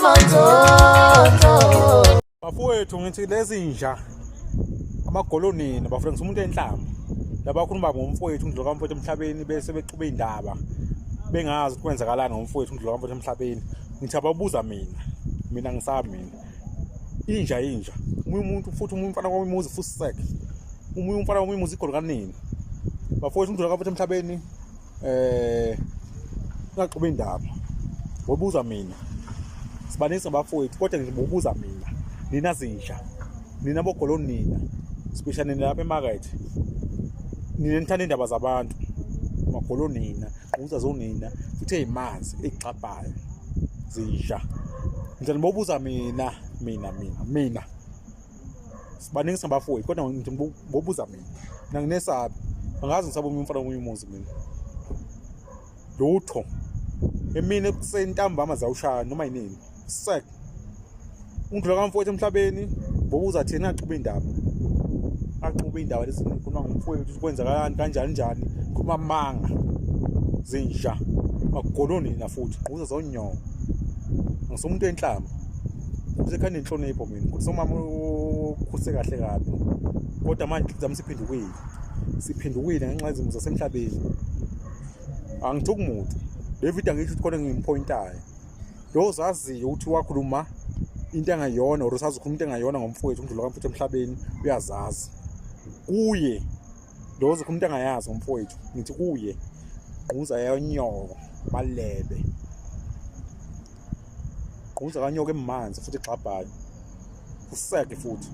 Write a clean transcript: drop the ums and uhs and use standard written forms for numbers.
Manzonzo. Bafowethu, ngithi lezi nja amagolonini bafowethu, ngithi umuntu enhlamba labakhuluma ngomfowethu undlu kamfowethu emhlabeni bese bexuba indaba bengazi ukuthi kwenzakalani ngomfowethu undlu kamfowethu emhlabeni. Ngithi ababuza mina, mina ngisabi mina inja inja umunye umuntu futhi umunye umfana kwamuzi futhi sek umunye umfana kwamuzi igolo kanini bafowethu undlu kamfowethu emhlabeni. Ungaxuba indaba ngobuza mina, sibaningi abafowethu, kodwa ngibubuza mina, nina zinja, nina bogolo, nina special, nina lapha emakethe, nina nithanda indaba zabantu, magolo nina, gquza zonina futhi eyimanzi eyixabhayo zinja. Ngithi nibobuza mina, mina mina mina sibaningi singabafowethu, kodwa ngithi bobuza mina, mina nginesabi, angazi ngisaba omunye umfana komunye umuzi mina lutho. Emini, ekuseni, ntambama zawushaya noma yinini sek undlula kamfowethu emhlabeni. Bobuza thina, axuba indaba, axuba indaba lezi ngikhuluma ngomfowethu ukuthi kwenzakalani kanjani njani, khuluma amanga zinja magoloni nina futhi gquza zonyoko. Ngisumuntu enhlamba usekhanda inhlonipho mina, kusomama okhuse kahle kabi, kodwa manje zami siphendukile, siphendukile ngenxa yezimo zasemhlabeni. Angithuki muntu le video, angisho ukuthi khona ngimpointayo lo ozaziyo ukuthi wakhuluma into engayona or usazokhuluma into engayona ngomfowethu umdlula kamfowethu emhlabeni, uyazazi kuye lo ozokhuluma into engayazi ngomfowethu. Ngithi kuye, gquza yonyoko malebe, gquza kanyoka emanzi futhi igxabhayo useke futhi.